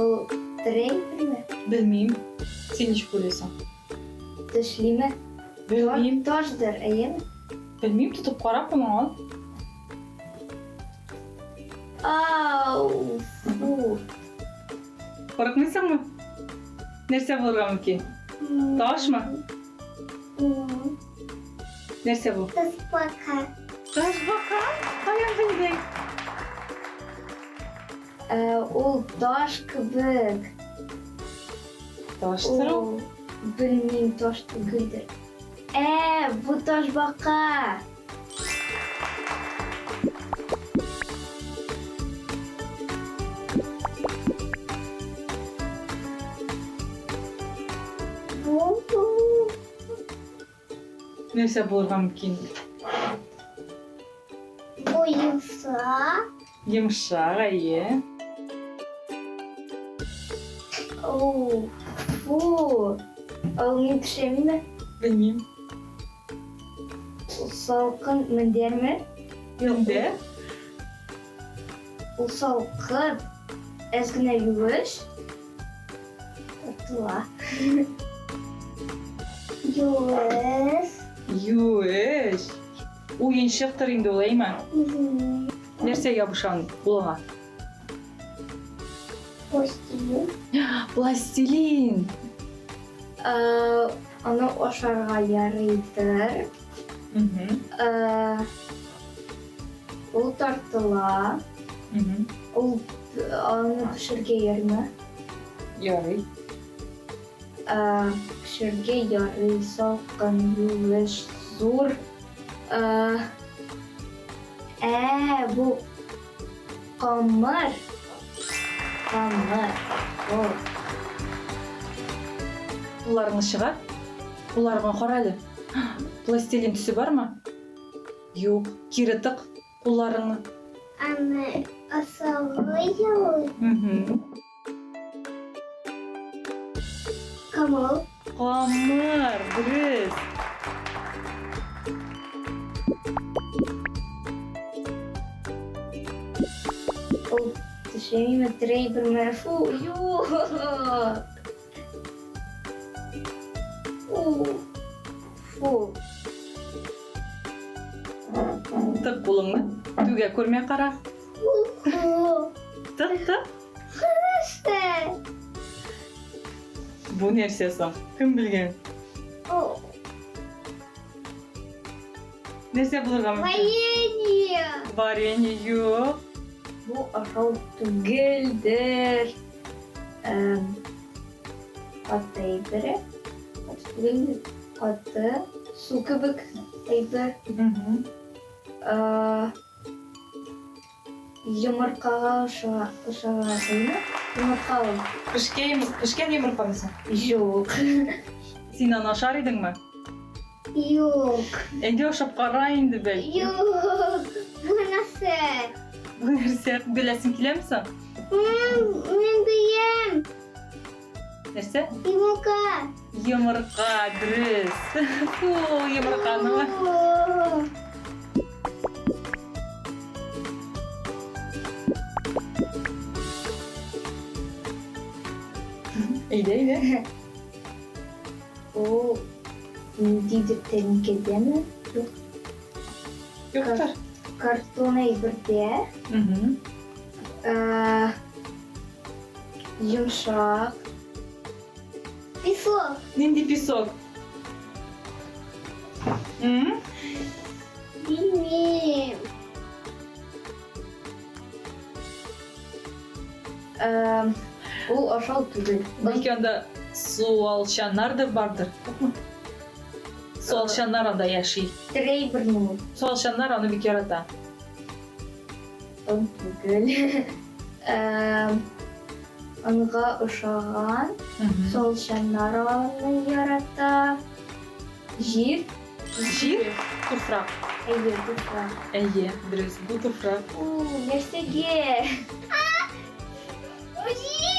Ул трейдерме? Белмим. Син ничек уйлыйсың? Тешлиме? Белмим. Ташдыр, әйеме? Белмим, тотып кара кулыңа ал. Ау, фу. Курыкмыйсыңмы? Нәрсә булырга мөмкин? Ташмы? Нәрсә бу? Ташбака. Ташбака? Каян белдең? Ә, ул таш кебек. Таштыр ул? Белмим, таш түгелдер. Ә, бу ташбака. Бу Нәрсә булырга мөмкин? Бу йомшак. Йомшак, әйе. Оу, фу. Ул мин төшәмме? Белмим. Ул салкын мендәрме? Мендәр? Ул салкын, әз генә юеш. Тартыла. Юеш. Юеш. Уенчыктыр инде ул, әйме? Нәрсә ябыша кулыңа? Пластилин. Пластилин. Э, аны ашарга ярыйдыр. Э, ул тартыла. Ул аны пешергә ярыймы? Ярый. Э, пешергә ярый, салкын, юеш, зур. Э, ә, бу камыр. Камыр. О. Кулларыңны чыгар. Кулларыңа кара әле. Пластилин төсе бармы? Юк. Кире тык кулларыңны. Аны асылы юк. Камыл. Камыр, дөрес. Ул төшәмиме, трейберме? Фу, юк. Фу. Тык кулыңны. Түгә күрмә кара. Тык, тык. Нәрсә? Бу нәрсә соң? Кем белгән? Нәрсә булырга мөмкин? Варенье. Варенье юк. Бу ашау түгелдер. Каты әйбере. Каты түгел инде. Каты. Су кебек әйбер. Йомыркага ошаган әйме? Йомырка ул. Пешкән, пешкән йомыркамы соң? Юк. Син аны ашар идеңме? Юк. Әйдә ашап кара инде бәлки. Юк. Бу нәрсә? Бу нәрсә? Беләсең киләме соң? Мин беләм. Нәрсә? Йомырка. Йомырка, дөрес. Фу, йомырканы. Әйдә, әйдә. Ул ниндидер тәлинкәдәме? Юк. Юктыр. Картон әйбердә. Э, йомшак. Песок. Нинди песок? М? Белмим. Эм, ул ашау түгел. Бәлки анда суалчаннар да бардыр. Юкмы? Суалчаннар анда яши. Трейберме ул? Суалчаннар аны бик ярата. Он түгел. Эм, онга ошаган. Суалчаннар аны ярата. Җир. Җир, туфрак. Әйе, туфрак. Әйе, дөрес, бу туфрак. У, нәрсәгә? Җир!